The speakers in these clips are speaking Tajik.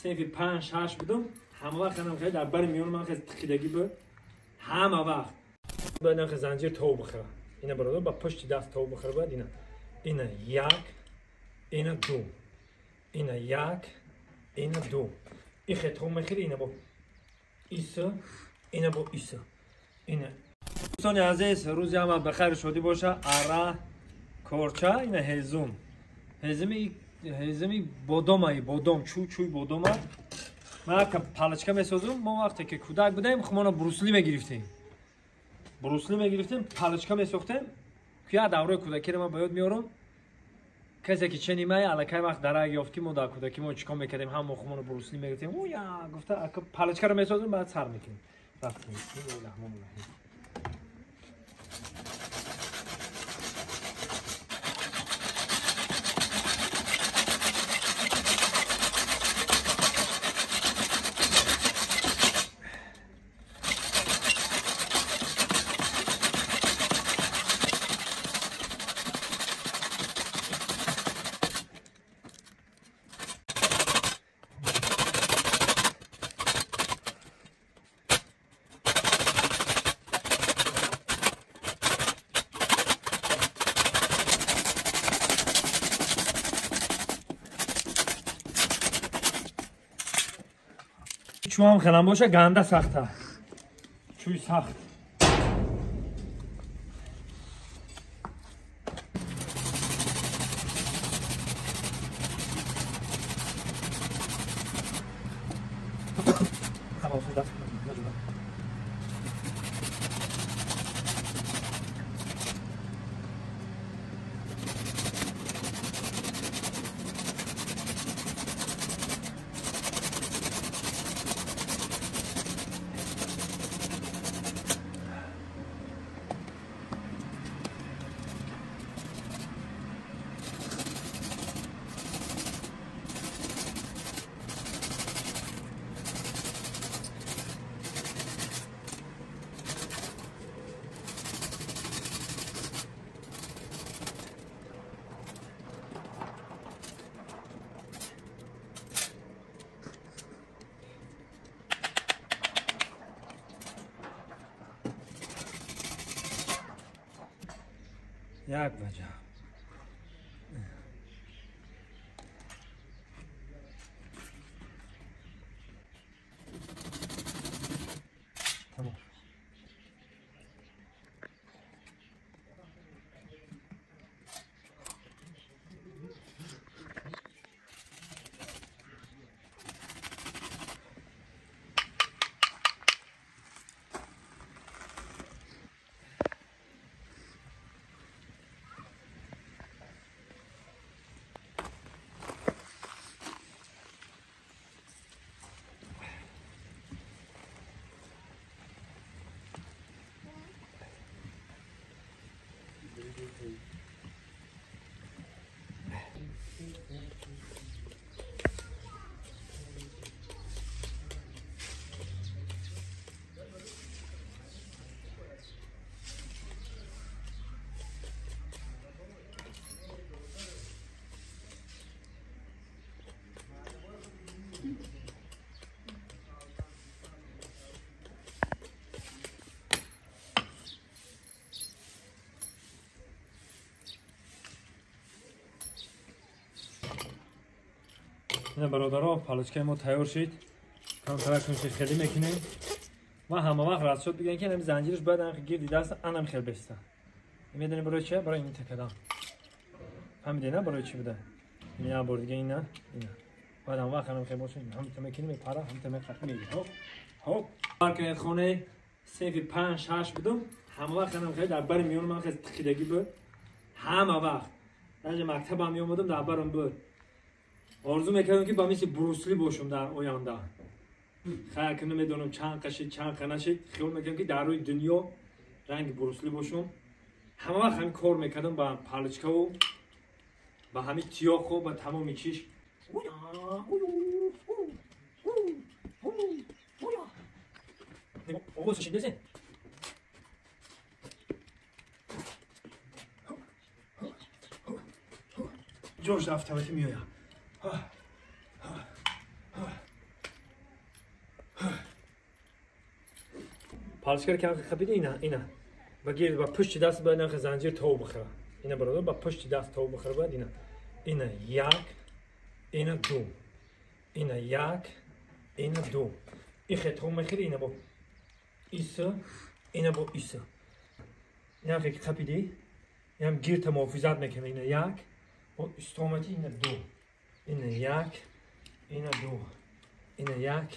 Синфи 5-6 будам, ҳама вақт ҳам хеле дар бари миёни ман хеле тиқидагӣ буд. Ҳама вақт бояд нахе занҷир тов бихӯра. Ина бародар ба пушти даст тов бихӯра бояд ина. Ина як, ина ду. Ина як, ина ду. Ихе тов мехӯри ина бо иса, ина бо иса. Ина. Дӯстони азиз, рӯзи ҳама ба хайру шодӣ боша. Ара корча ина ҳезум. Ҳезуми бодомаи бодом, чӯй бодома. Ман палочка месозум. Мо вақте ки кӯдак будем, хумона брусли мегирифтем. Брусли мегирифтем, палочка месохтем. Куя давраи кӯдакиро ман ба ёд меорам. Касе ки ченимай, аллакай вақт дарак ёфт ки мо дар кӯдакӣ мо чикор мекардем, ҳам мо хумона брусли мегирифтем. Уя, гуфта, палочкаро месозум, баъд сар мекунем. Рафтем. Бисмиллоҳир-раҳмонир-раҳим. Чӯам хелам боша, ганда сахта. Чӯй сахт. Як баҷа. Тамом. Ина бародаро, палочкаи мо тайёр шид. Камтаракунши хеле мекунем. Ма ҳама вақт рад шуд бигӯям ки ҳамин занҷираш бояд анқи гирди даст анам хел беста. Медонӣ барои чи? Барои ин такадан. Фаҳмидӣ на барои чӣ буда? Ин як бор дига ина, ина. Бояд ҳама вақт анам хел бошем. Ҳамта мекунем, пара, ҳамта меқақи мегирем. Хоп, хоп. Баркунед хонаи синфи 5-6 будам. Ҳама вақт анам хеле дар бари миёни ман хеле тиқидагӣ буд. Ҳама вақт. Даже мактабам меомадам, дар барам буд. Орзу мекардам ки ба мисли Брусли бошам дар оянда. Хайр, ки намедонам чанд қашид, чанд қа нашид. Хиёл мекардам ки дар рӯи дунё ранги Брусли бошам. Ҳама вақт ҳамин кор мекардам ба палочкаву ба ҳамин тиёқу ба тамоми чиш. Ҷош рафтавати меоям. Палочкаро кам хапиди ина ина. Ба гирд ба пушти даст бояд нахи занҷир тов бихӯра. Ина бародар ба пушти даст тов бихӯра бояд ина. Ина як, ина ду. Ина як, ина ду. Ихе тов мехӯри ина бо иса, ина бо иса. Ина ки хапиди, инам гирта муҳофизат мекунад. Ина як, бо истомати ина ду. Ина як, ина ду. Ина як,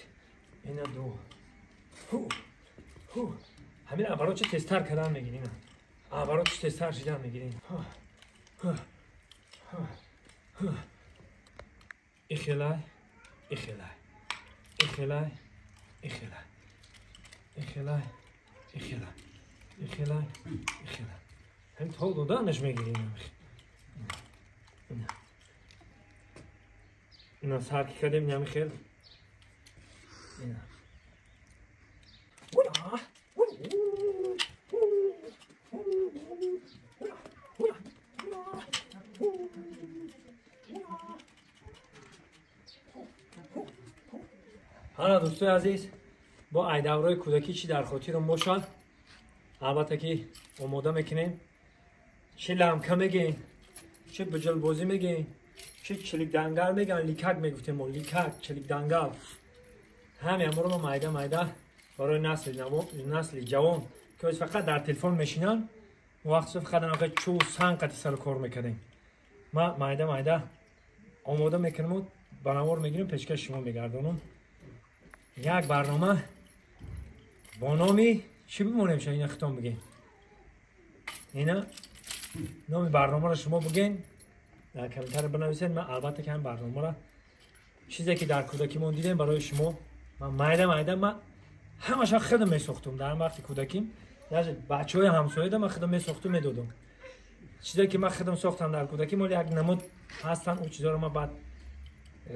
ина ду. Ҳу. Ҳамин оборотча тезтар кардан мегирин. Оборотча тезтар шидан мегирин. Ихелай, ихелай, ихелай, ихелай, ихелай, ихелай, ихелай, ихелай. Ҳамин тол доданаш мегирин. Ина сар ки кардем, инами хел. Ина. Ҳана дӯстои азиз, бо айдаврои кӯдакӣ чӣ дар хотирам бошад, албатта ки омода мекунем. Чӣ ламка мегӯем, чӣ биҷилбозӣ мегӯем, чӣ чиликдангал мегӯям, ликак мегуфтем мо, ликак, чиликдангал. Ҳамин аморо мо майда майда барои насли ҷавон ки ҳоз фақат дар телефон мешинанд, вақт фақат анақа чӯ санг қати сару кор мекардем. Ма майда майда омода мекунаму ба навор мегирем, пешкаши шумо мегардонам. Як барнома бо номи чӣ бимонем ша ина хитом бигем. Ина номи барномаро шумо биген, дар комментария бинависед. Ман албатта ки ҳам барномаро чизе ки дар кӯдакимон дидем барои шумо ман майда майда ман ҳамаша худам месохтум дар вақти кӯдаким. Даже бачаҳои ҳамсояда ман худам месохтум медодум. Чизе ки ман худам сохтам дар кӯдаким, ҳоло як намуд ҳастанд, ӯ чизоро ман баъд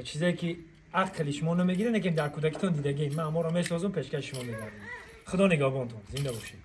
чизе ки ақли шумо намегиред, лекин дар кӯдакитон дидагӣ ман аморо месозум, пешкаши шумо мегардонам. Худо нигаҳбонтон, зинда бошед.